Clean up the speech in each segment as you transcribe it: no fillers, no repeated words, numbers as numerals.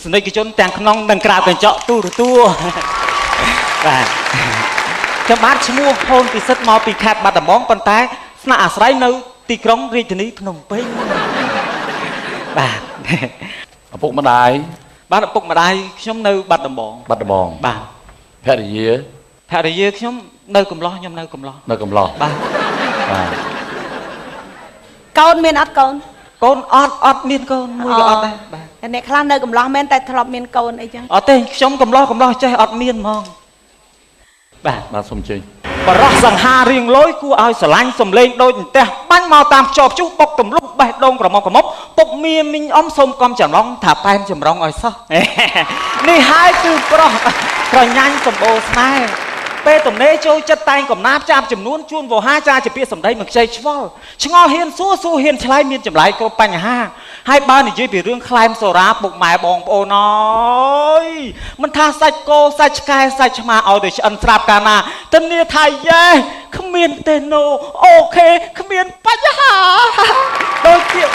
សនិកជនទាំងក្នុងនិងក្រៅកញ្ចក់ទូរទស្សន៍បាទខ្ញុំបាទឈ្មោះហ៊ុនពិសិដ្ឋមកពីខេត្តបាត់ដំបងប៉ុន្តែស្នាក់អាស្រ័យនៅទីក្រុងរាជធានីភ្នំពេញបាទឪពុកម្ដាយបាទឪពុកម្ដាយខ្ញុំនៅបាត់ដំបងបាត់ដំបងបាទភរិយាភរិយាខ្ញុំនៅកំឡោះខ្ញុំនៅកំឡោះនៅកំឡោះបាទបាទកូនមានអត់កូនកូនអត់អត់មានកូនមួយក៏អត់ដែរបាទអ្នកខ្លះនៅកំឡោះមែនតែធ្លាប់មានកូនអីចឹងអត់ទេខ្ញុំកំឡោះកំឡោះចេះអត់មានហ្មងបាទបាទសូមជើញបរោះសង្ហារៀងលយគួរឲ្យស្រឡាញ់សំលេងដូចអន្ទះបាញ់មកតាមខ្យល់ព្យុះបុកទម្លុះបេះដូងក្រមុំក្រមុំពុកមៀមីងអំសូមកុំច្រឡំថាប៉ែនចម្រងឲ្យសោះនេះហើយគឺប្រុសក្រញាញ់សម្បូរស្នេហ៍ពេលទំនេរចូលចិត្តតែងកំណាព្យចាប់ចំនួនជួនវោហាចាជាពាក្យសម្ដីមិនខ្ចីឆ្វល់ឆ្ងល់ហ៊ានសួរសួរហ៊ានឆ្លើយមានចម្លើយគ្រប់បញ្ហាហើយបើនិយាយពីរឿងក្លែមសូរ៉ាពុកម៉ែបងប្អូនអើយមិនថាសាច់គោសាច់ឆ្កែសាច់ឆ្មាឲ្យទៅឆ្អិនស្រាប់កាលណាធានាថាយេគ្មានទេណូអូខេគ្មានបញ្ហាដូចពាក្យ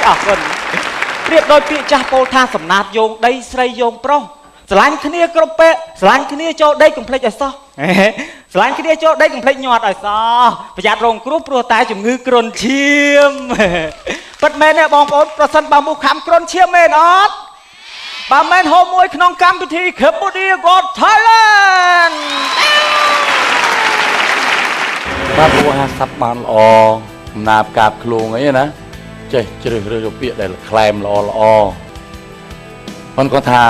អរគុណប្រៀបដោយពាក្យចាស់ពោលថាសំណាបយោងដីស្រីយោងប្រុសស្រឡាញ់គ្នាគ្រប់ពេលស្រឡាញ់គ្នាចូលដីកុំភ្លេចឲ្យសោះស្រឡាញ់គ្នាចូលដីកុំភ្លេចញាត់ឲ្យសោះប្រយ័ត្នរងគ្រោះព្រោះតែជំងឺគ្រុនឈាមពិតមែនទេបងប្អូនប្រសិនបើមូសខាំគ្រុនឈាមមែនអត់បើមែនហូបមួយក្នុងកម្មវិធី Cambodia Got Talent បាទព្រោះហាសាប់បានល្អដំណាបកាបខ្លួនអីណាចេះជ្រើសរើសយកពាក្យដែលក្លែមល្អល្អមិនគាត់ថា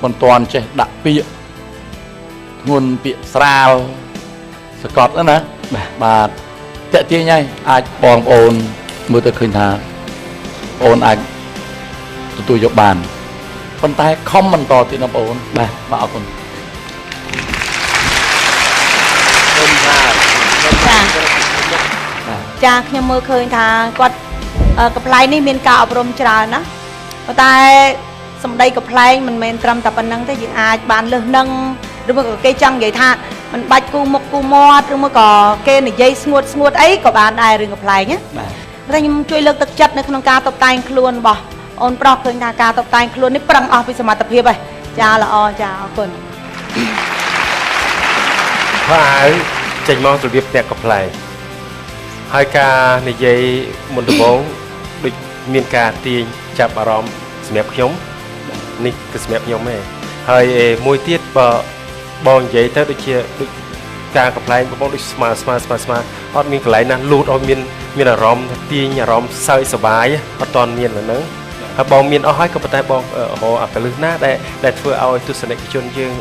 មិនទាន់ចេះដាក់ពាក្យធ្ងន់ពាក្យស្រាលសកត់ណាបាទតាក់ទាញហើយអាចបងប្អូនមើលទៅឃើញថាបងអាចទទួលយកបានប៉ុន្តែខំបន្តទៀតណាបងប្អូនបាទបាទអរគុណចាខ្ញុំមើលឃើញថាគាត់កំប្លែងនេះមានការអប់រំច្រើនណាប៉ុន្តែសម្ដីកំប្លែងមិនមែនត្រឹមតែប៉ុណ្្នឹងទេយើងអាចបានលើសនឹងឬមួយក៏គេចង់និយាយថាមិនបាច់គូមុខគូមាត់ឬមួយក៏គេនិយាយស្ងួតស្ងួតអីក៏បានដែររឿងកំប្លែងណាបាទតែខ្ញុំជួយលើកទឹកចិត្តនៅក្នុងការតុបតែងខ្លួនរបស់អូនប្រុសឃើញថាការតុបតែងខ្លួននេះប្រឹងអស់ពីសមត្ថភាពហើយចាល្អចាអរគុណហើយចេញមករបៀបអ្នកកំប្លែងហើយការនិយាយមុនដំបូងដូចមានការទាញចាប់អារម្មណ៍សម្រាប់ខ្ញុំនេះគឺសម្រាប់ខ្ញុំទេហើយមួយទៀតបើបងនិយាយទៅដូចជាដូចការកំប្លែងបងដូចស្មើស្មើស្មើស្មើអត់មានកន្លែងណាលូតឲ្យមានអារម្មណ៍ទាញអារម្មណ៍សើចសប្បាយអត់ទាន់មានហ្នឹងហើយបងមានអស់ហើយក៏ប៉ុន្តែបងរកអាកលឹះណាដែលធ្វើឲ្យទស្សនិកជនយើង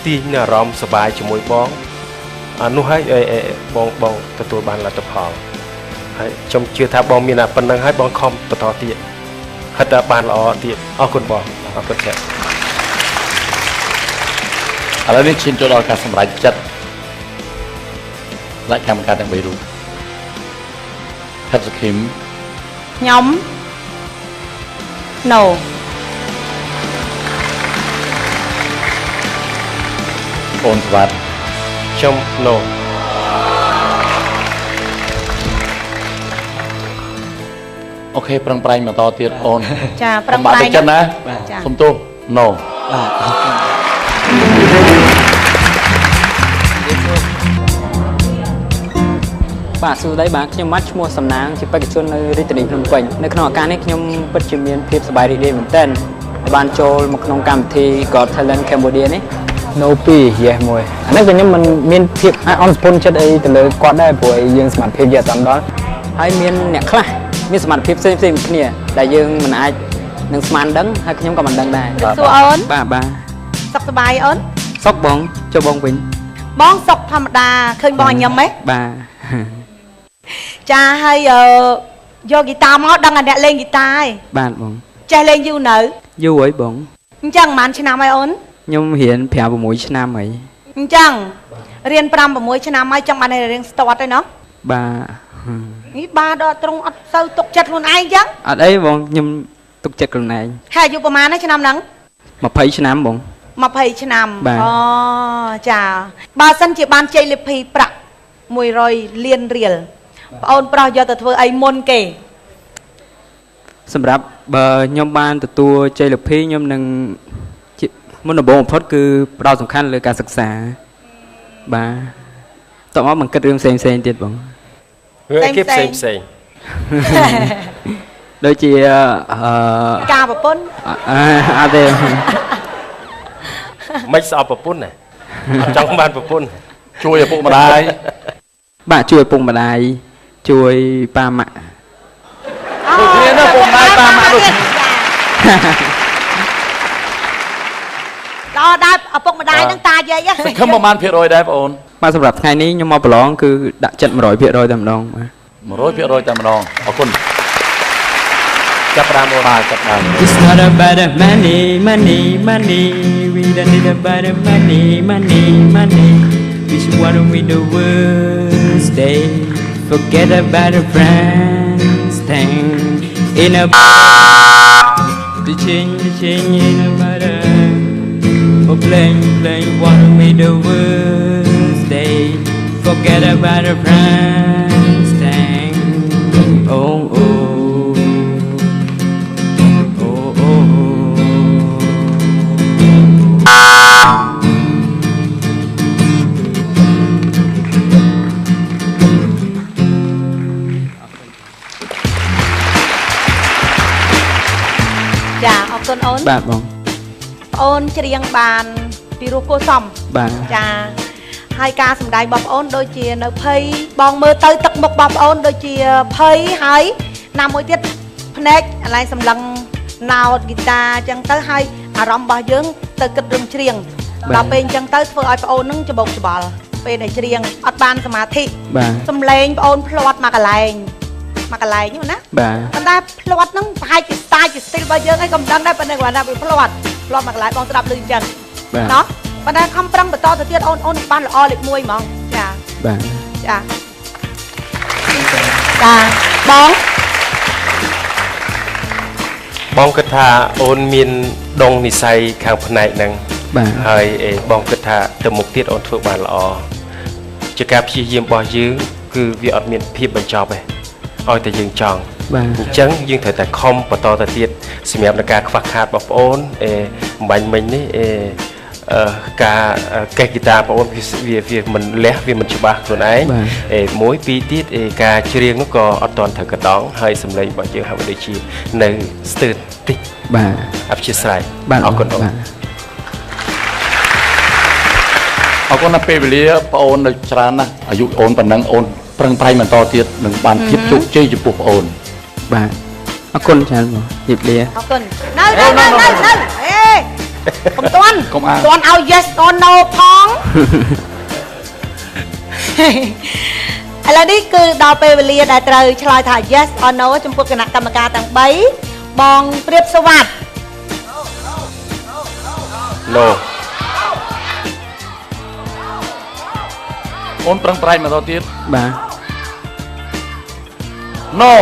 ទាញអារម្មណ៍សប្បាយជាមួយបងអានោះហើយបងបងទទួលបានលទ្ធផលហើយខ្ញុំជឿថាបងមានតែប៉ុណ្្នឹងហើយបងខំបន្តទៀតហិតតែបានល្អទៀតអរគុណបងអរគុណចា៎ឥឡូវនេះឈានចូលដល់ការសម្រេចចិត្តគណៈកម្មការទាំង3រូបហិតសុខិមខ្ញុំ No អូនស្វាត់ខ្ញុំ No អូខេប្រឹងប្រែងបន្តទៀតអូនចាប្រឹងប្រែងចិត្តណាសុំទោស No បាទអរគុណបាទសួស្តីបាទខ្ញុំបាទឈ្មោះសំណាងជាបេក្ខជននៅរាជធានីភ្នំពេញនៅក្នុងឱកាសនេះខ្ញុំពិតជាមានភាពសប្បាយរីករាយមែនទែនដែលបានចូលមកក្នុងកម្មវិធី Got Talent Cambodia នេះ No 2 Yes 1អានេះក៏ខ្ញុំមិនមានភាពអន់ស្ពន់ចិត្តអីទៅលើគាត់ដែរព្រោះយើងសមត្ថភាពយកតាមដល់ហើយមានអ្នកខ្លះមានសមត្ថភាពផ្សេងផ្សេងគ្នាដែលយើងមិនអាចនឹងស្មានដឹងហើយខ្ញុំក៏មិនដឹងដែរសួរអូនបាទបាទសុខសប្បាយអូនសុខបងចុះបងវិញបងសុខធម្មតាឃើញបងញញឹមហ៎បាទចាហើយយកហ្គីតាមកដឹងអាអ្នកលេងហ្គីតាឯងបាទបងចេះលេងយូរនៅយូរហើយបងអញ្ចឹងប្រហែលឆ្នាំហើយអូនខ្ញុំរៀន5 6ឆ្នាំហើយអញ្ចឹងរៀន5 6ឆ្នាំហើយចង់បានរៀនស្ទាត់ឯណោះបាទនេះបាទដល់ត្រង់អត់សូវទុកចិត្តខ្លួនឯងអញ្ចឹងអត់អីបងខ្ញុំទុកចិត្តខ្លួនឯងហើយអាយុប្រហែលណាឆ្នាំហ្នឹង20ឆ្នាំបង20ឆ្នាំអូចាបើសិនជាបានជ័យលាភីប្រាក់100លានរៀលបងអូនប្រុសយកទៅធ្វើអីមុនគេ សម្រាប់បើខ្ញុំបានទទួលជ័យលាភីខ្ញុំនឹងជាមុនដំបូងបំផុតគឺផ្ដោតសំខាន់លើការសិក្សាបាទតោះមកមិនគិតរឿងផ្សេងផ្សេងទៀតបង រឿងអីគេផ្សេងផ្សេង ដូចជាការប្រពន្ធអត់ទេ មិនស្អប់ប្រពន្ធណាអត់ចង់បានប្រពន្ធ ជួយឪពុកម្ដាយ បាទជួយឪពុកម្ដាយជួយប៉ាម៉ាក់ ដូចគ្នាណាពុកម្ដាយប៉ាម៉ាក់ដូច ល្អដែរឪពុកម្ដាយនឹងតាយាយ សង្ឃឹមប្រហែលភាគរយដែរបងអូន បាទសម្រាប់ថ្ងៃនេះខ្ញុំមកប្រឡងគឺដាក់ចិត្ត100%តែម្ដងបាទ 100%តែម្ដងអរគុណចាប់ផ្ដើមអូនបាទចាប់ផ្ដើម It's not about the money, money, money. We don't need about the money, money, money. We just wanna win the worst day. Forget about the friends thing. In a the change, the change in a matter. Oh, playing, playing, wanna win the worst day. Forget about the friends thing. Oh, oh. Oh, oh, oh. ចាអរគុណអូន បាទបង អូនច្រៀងបានពីរោះគួរសម បាទ ចាហើយការសម្ដែងរបស់ប្អូនដូចជានៅភ័យបងមើលទៅទឹកមុខរបស់ប្អូនដូចជាភ័យហើយណាមួយទៀតភ្នែកកន្លែងសម្លឹងណោតហ្គីតាអញ្ចឹងទៅហើយអារម្មណ៍របស់យើងទៅគិតរឿងច្រៀងដល់ពេលអញ្ចឹងទៅធ្វើឲ្យប្អូននឹងច្បោកច្បល់ពេលដែលច្រៀងអត់បានសមាធិ បាទ សំឡេងប្អូនភ្លាត់មកកន្លែងមកកន្លែងហ្នឹងណា បាទ ប៉ុន្តែភ្លាត់ហ្នឹងប្រហែលជា style ជា style របស់យើងអីក៏មិនដឹងដែរប៉ុន្តែគាត់ថាវាភ្លាត់ភ្លាត់មកកន្លែងបងស្ដាប់ឮអញ្ចឹង បាទ ណោះប៉ុន្តែខំប្រឹងបន្តទៅទៀតអូនអូនបានល្អលេខ1ហ្មងចា បាទ ចាចាបង បងគិតថាអូនមានដងនិស័យខាងផ្នែកហ្នឹង បាទ ហើយអេបងគិតថាទៅមុខទៀតអូនធ្វើបានល្អជាការព្យាយាមរបស់យើងគឺវាអត់មានភាពបញ្ចប់ទេឲ្យតែយើងចង់ បាទ អញ្ចឹងយើងត្រូវតែខំបន្តទៅទៀតសម្រាប់ในការខ្វះខាតរបស់ប្អូនអេអំបញ្ញមិញនេះអេការកេះហ្គីតាបងប្អូនវាវាមិនលះវាមិនច្បាស់ខ្លួនឯង បាទ អេមួយពីរទៀតអេការច្រៀងនោះក៏អត់ទាន់ត្រូវកដងហើយសម្លេងរបស់យើងហាក់បីដូចជានៅស្ទើរតិច បាទ អព្យាស្រ័យ បាទ អរគុណអូន បាទ អរគុណណាស់ពេលវេលាបងអូននៅច្រើនណាស់អាយុអូនប៉ុណ្ណឹងអូនប្រឹងប្រែងបន្តទៀតនឹងបានភាពជោគជ័យចំពោះបងអូន បាទអរគុណច្រើនបងជម្រាបលា អរគុណនៅនៅនៅនៅនៅអេកុំទាន់ កុំអា ទាន់ឲ្យ yes or no ផងឥឡូវនេះគឺដល់ពេលវេលាដែលត្រូវឆ្លើយថា yes or no ចំពោះគណៈកម្មការទាំង3បងព្រាបសុវត្ថិ No អូនប្រឹងប្រែងបន្តទៀត បាទ No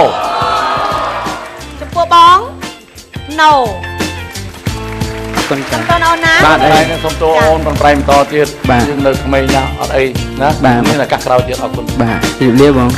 ចំពោះបង No អរគុណច្រើន តនអូនណា បាទ តែសូមទោសអូនប្រឹងប្រែងបន្តទៀត បាទ យើងនៅក្មេងណាស់អត់អីណា បាទ មានឱកាសក្រោយទៀតអរគុណ បាទជម្រាបលាបង